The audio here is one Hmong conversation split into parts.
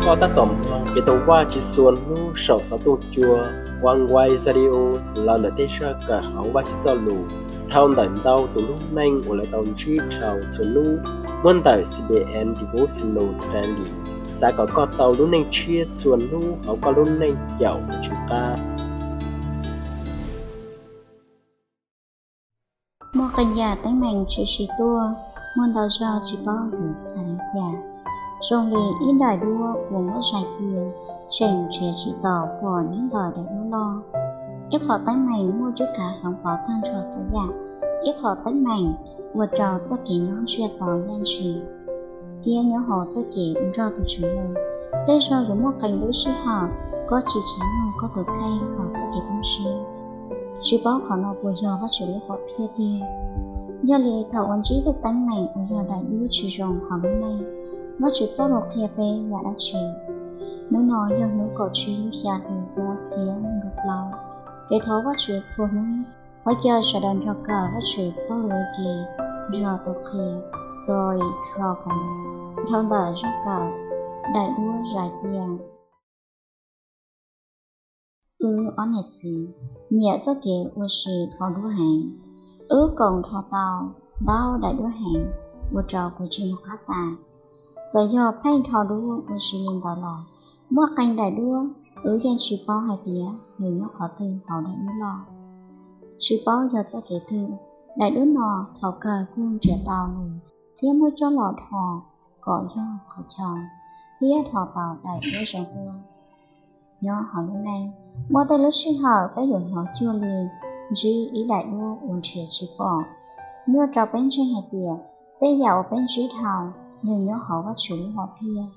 Koj tab tom mloog kev thov Vajtswv txhua hnub saum xov tooj cua Oneway Radio los ntawm tej zaj kawm hauv Vajtswv Txojlus dhau ntawm ntau tus lub neej uas lawv tau ntsib dhau txhua hnub, muab ntawm C B N Devotional Daily. Xav kom koj tau lub neej tshiab txhua hnub hauv koj lub neej caum tus Tswv qab. Muaj qee yam teeb meem tshwm sim tuaj, muaj ntau zaug tsis paub yuav txhais li cas. Zoo li ib daim duab uas muab zais cia tseem nrhiav tsis tau pom nyob ntawm daim duab loj. Ib qho teeb meem muaj cuab kav hloov pauv tag nrho txhua yam. Ib qho teeb meem ua rau txoj kev nyob ntsiag to ncaj ncees, thiab nyob hauv txoj kev ua nrog tus Tswv lawm. Tej zaug yuav muaj qee lub sij hawm koj tsis tsim nyog koj tus kheej hauv txoj kev poob siab. Tsis paub qhov no puas yog Vajtswv lub hom phiaj tiag. Yog li thaum uas ntsib tej teeb meem uas yog daim duab tsis zoo hauv lub neej, Vajtswv Txojlus qhia peb yam dab tsi? Hnub no yog hnub kaum tsib lub xya hli xyoo ob txhiab nees nkaum plaub. Kev thov Vajtswv txhua hnub. Thov caw sawv daws nrog kawm Vajtswv Txojlus ua ke nrog tus qhia Dory Trogon dhau ntawm zaj kawm Daim duab zais cia. Wb ob niam txiv nyiam txoj kev ua si dhos duab heev. Wb koom dhos tau ntau daim duab heev, ua rau kuv tsis nco qab tas. Txawm yog pheej dhos duab ua si li ntawd los, muaj qee daim duab wb yeej tsis paub hais tias nws nyob qhov twg hauv daim duab loj. Tsis paub yog txoj kev twg, daim duab no thaum kawg kuj nrhiav tau nws thiab muab coj los dhos kom yog qhov chaw, thiab dhos tau daim duab zoo tuaj. Nyob hauv lub neej, muaj tej lub sij hawm peb yuav hnov cuag li ntsib ib daim duab uas nrhiav tsis pom. Nyuaj rau peb ntseeg hais tias tej yam uas peb ntsib dhau nws nyob hauv Vajtswv lub hom phiaj.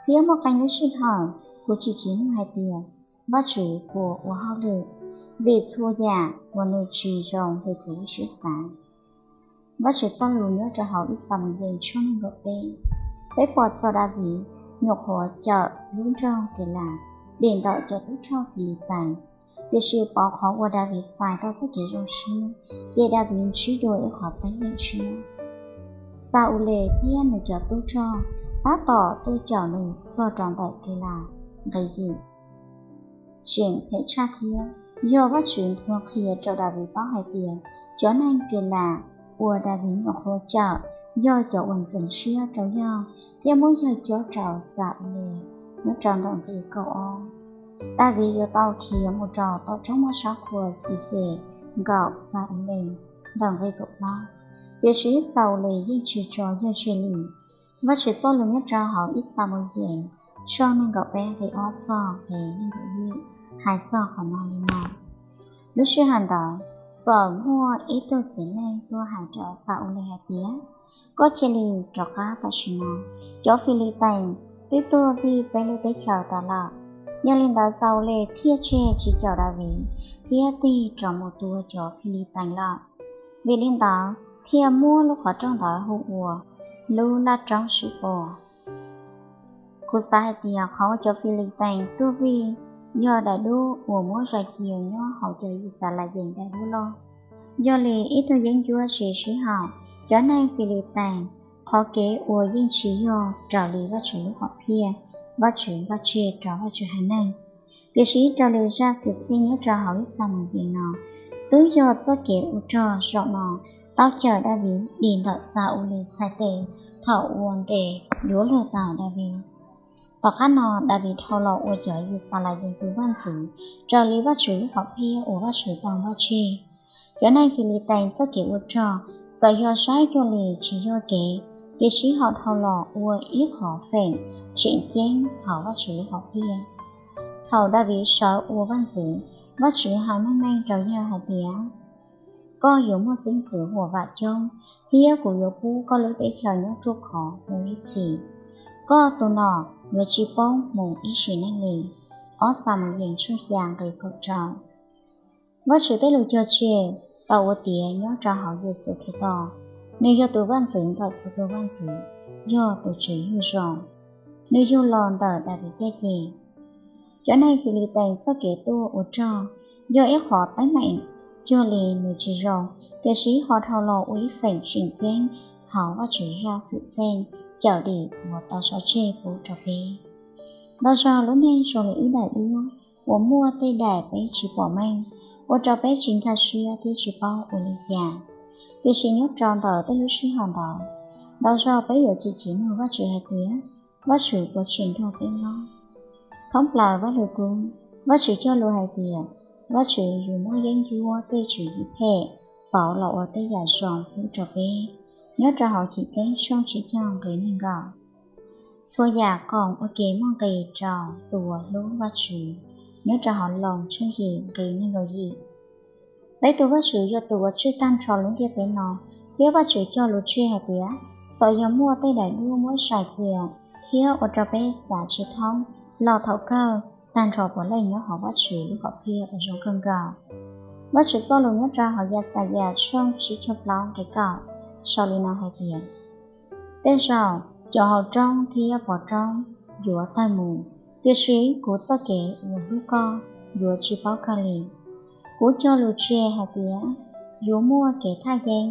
Thiab muaj qee lub sij hawm kuv tsis tsim nyog hais tias Vajtswv puas ua hauj lwm, vim txhua yam uas nws tsis zoo li kuv lub siab xav. Vajtswv Txojlus nyob rau hauv ib Xamuyees tshooj nees nkaum peb, peb pom txog Daviv nyuam qhuav cawm lub nroog Kelas dim ntawm cov tub rog Filitees. Tiam sis pauv qhov uas Daviv txais tau txoj kev zoo siab, ces Daviv ntsib dua ib qhov teeb meem tshiab. Xa-ules thiab nws cov tub rog tab tom tuaj cawm nws txog rau ntawm Kelas nqe yim. Tseem phem tshaj thiab, yog Vajtswv nthuav qhia rau Daviv paub hais tias cov neeg Kelas uas Daviv nyuam qhuav cawm yog cov uas ntxeev siab rau yawg thiab muab yawg cob rau Xa-ules nyob rau ntawm nqe kaum ob. Daviv yuav tau khiav mus rau tom roob moj sab qhua Xifes nkaum Xa-ules ntawm nqe kaum plaub, tiam sis Xa-ules yeej tsis tso yawg tseg li. Vajtswv Txojlus nyob rau hauv ib Xamuyees tshooj nees nkaum peb nqe ob txog nqe nees nkaum yim hais txog qhov no li no: Lub sij hawm ntawd txawm muaj ib tug txiv neej tuaj hais rau Xa-ules hais tias, Koj cia li rov qab tam sim no, cov Filitees twb tuaj vij peb lub teb chaws tas lawm. Yog li ntawd Xa-ules thiaj tseg tsis cawm Daviv thiab tig rov mus tua cov Filitees lawm. Vim li ntawd thiaj muab lub qhov rooj ntawd hu ua lub laj roob Sipos. Kuv xav hais tias qhov uas cov Filitees tuaj vij yog daim duab uas muab zais cia nyob hauv cov Yixalayees daim duab loj. Yog li ib tug yeeb ncuab tsis sib haum, cov neeg Filitees qhov kev ua yeej tsis yog raws li Vajtswv lub hom phiaj, Vajtswv npaj tseg rau Vajtswv haiv neeg. Tiam sis raws li zaj xwm txheej nyob rau hauv ib Xamuyees no, twb yog txoj kev ua rog zaum no tau cawm Daviv dim ntawm Xa-ules txhais tes thaum uas ntes yuav luag tau Daviv. Tom qab no Daviv dhau los ua cov Yixalayees tus vaj ntxwv raws li Vajtswv lub hom phiaj uas Vajtswv tau npaj tseg. Cov neeg Filitees txoj kev ua rog txawm yog saib cuag li tsis yog kev, tiam sis ho dhau los ua ib qho feem tseem ceeb hauv Vajtswv lub hom phiaj. Thaum Daviv sawv ua vaj ntxwv, Vajtswv hais meej meej rau yawg hais tias, Koj yuav muaj xeeb ntxwv huam vam coob, thiab kuv yuav pub koj lub teb chaws nyob ruaj khov mus ib txhis. Koj tus nom yuav tsis poob mus ib sim neej li. Ob Xamuyees tshooj xya nqe kaum rau. Vajtswv tej lus cog tseg tau ua tiav nyob rau hauv Yexus Khetos. Nws yog tus vaj ntxwv ntawm txhua tus vaj ntxwv, yog tus Tswv yug zoo. Nws yug los ntawm Daviv caj ces. Cov neeg Filitees txoj kev tuaj ua rog yog ib qhov teeb meem cuag li nws tsis zoo, tiam sis ho dhau los ua ib feem tseem ceeb hauv Vajtswv zaj xwm txheej cawm dim uas tau sau tseg pub rau peb. Ntau zaug lub neej zoo li ib daim duab uas muaj tej daim peb tsis pom meej, ua rau peb tsis nkag siab thiab tsis paub ua li cas. Tiam sis nyob rau ntawm tej lub sij hawm ntawd, ntau zaug peb yuav txwv txim nug Vajtswv hais tias, Vajtswv puas tseem nrog peb nyob? Thoob plaws Vajluskub, Vajtswv cog lus hais tias, Vajtswv yuav muab yeeb ncuab tej tswv yim phem pauv los ua tej yam zoo pub rau peb, nyob rau hauv Chivkeeb tshooj tsib caug nqe nees nkaum. Txhua yam koom ua ke muaj nqis rau tus uas hlub Vajtswv, nyob rau hauv Loos tshooj yim nqe nees nkaum yim. Peb tus Vajtswv yog tus uas tswj tag nrho lub ntiaj teb no, thiab Vajtswv cog lus tseg hais tias, txawm yog muaj tej daim duab muab zais kiag thiab ua rau peb xav tsis thoob los thaum kawg, tag nrho puav leej nyob hauv Vajtswv lub hom phiaj uas zoo kawg nkaus. Vajtswv txoj lus nyob rau hauv Yaxayas tshooj tsib caug plaub nqe kaum sau li no hais tias, tej zaum cov hauv roob thiab pov roob yuav tawg mus, tiam sis kuv txoj kev uas hlub koj yuav tsis paub kawg li. Kuv cog lus tseg hais tias, yuav muaj kev thaj yeeb,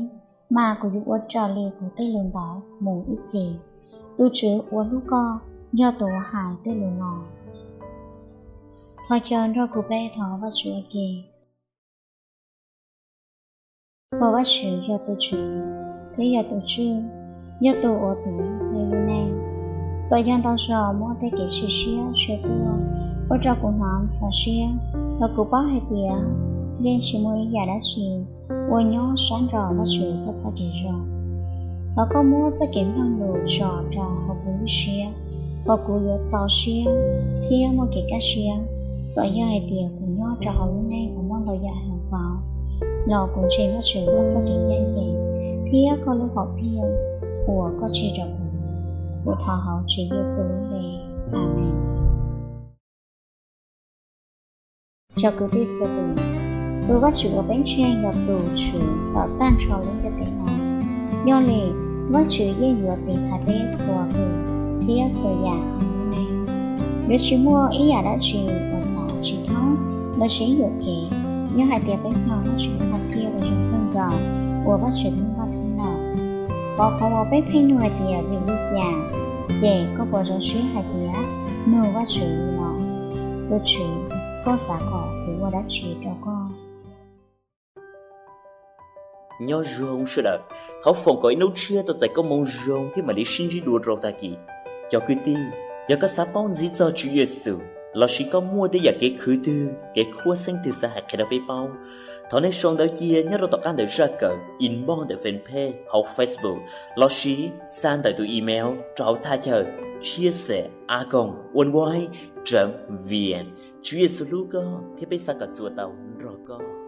mas kuv yuav ua raws li kuv tej lus ntawd mus ib txhis. Tus Tswv uas hlub koj yog tus uas hais tej lus no. Thov caw nrog kuv peb thov Vajtswv ua ke. Thov Vajtswv yog tus Tswv, thiab yog tus Tswj, yog tus uas tuav peb lub neej. Txawm yog ntau zaus muaj tej kev sim siab tshuaj tuaj, ua rau kuv hnov ntxhov siab, los kuv paub hais tias yeej tsis muaj ib yam dab tsi uas nyob sab nraum Vajtswv koj txoj kev zoo. Thov koj muab txoj kev mloog lus tso rau hauv kuv lub siab, kom kuv yuav txaus siab thiab muaj kev kaj siab. Txawm yog hais tias kuv nyob rau hauv lub neej uas muaj ntau yam hloov pauv, los kuv ntseeg Vajtswv koj txoj kev ncaj ncees thiab koj lub hom phiaj uas koj tseg rau kuv. Kuv thov hauv Tswv Yexus lub npe, Amees. Cov kwv tij txhua tus, tus Vajtswv uas peb ntseeg yog tus Tswv tawm tag nrho lub ntiaj teb no. Yog li, Vajtswv yeej yuav tiv thaiv peb txhua tus thiab txhua yam hauv lub neej. Yuav tsis muaj ib yam dab tsi uas xav tsis thoob los sis yuam kev, yog hais tias peb mloog Vajtswv hom phiaj uas zoo kawg nkaus uas Vajtswv tau npaj txhij lawm. Thov qhov uas peb pheej nug hais tias vim li cas, ces koj puas zoo siab hais tias nug Vajtswv li no: Tus Tswv, koj xav kom kuv ua dab tsi rau koj? Nyob zoo sawv daws, thov foom kom ib hnub tshiab tau txais koob hmoov zoo thiab mam li sib ntsib dua rau tag kis. Cov kwv tij, yog koj xav paub ntxiv txog Tswv Yexus lossis koj muaj tej yam kev khwv twg, kev khuab xeeb twg xav hais qhia rau peb paub, thov nej sau ntawv cia nyob rau tom qab ntawm zaj kawm, inbox ntawm fanpage hauv Facebook, lossis xa ntawm tus email rau hauv thaj chaw chia sẻ a còng oneway chấm vn. Tswv Yexus hlub koj thiab peb xav kom txuas tau nrog koj.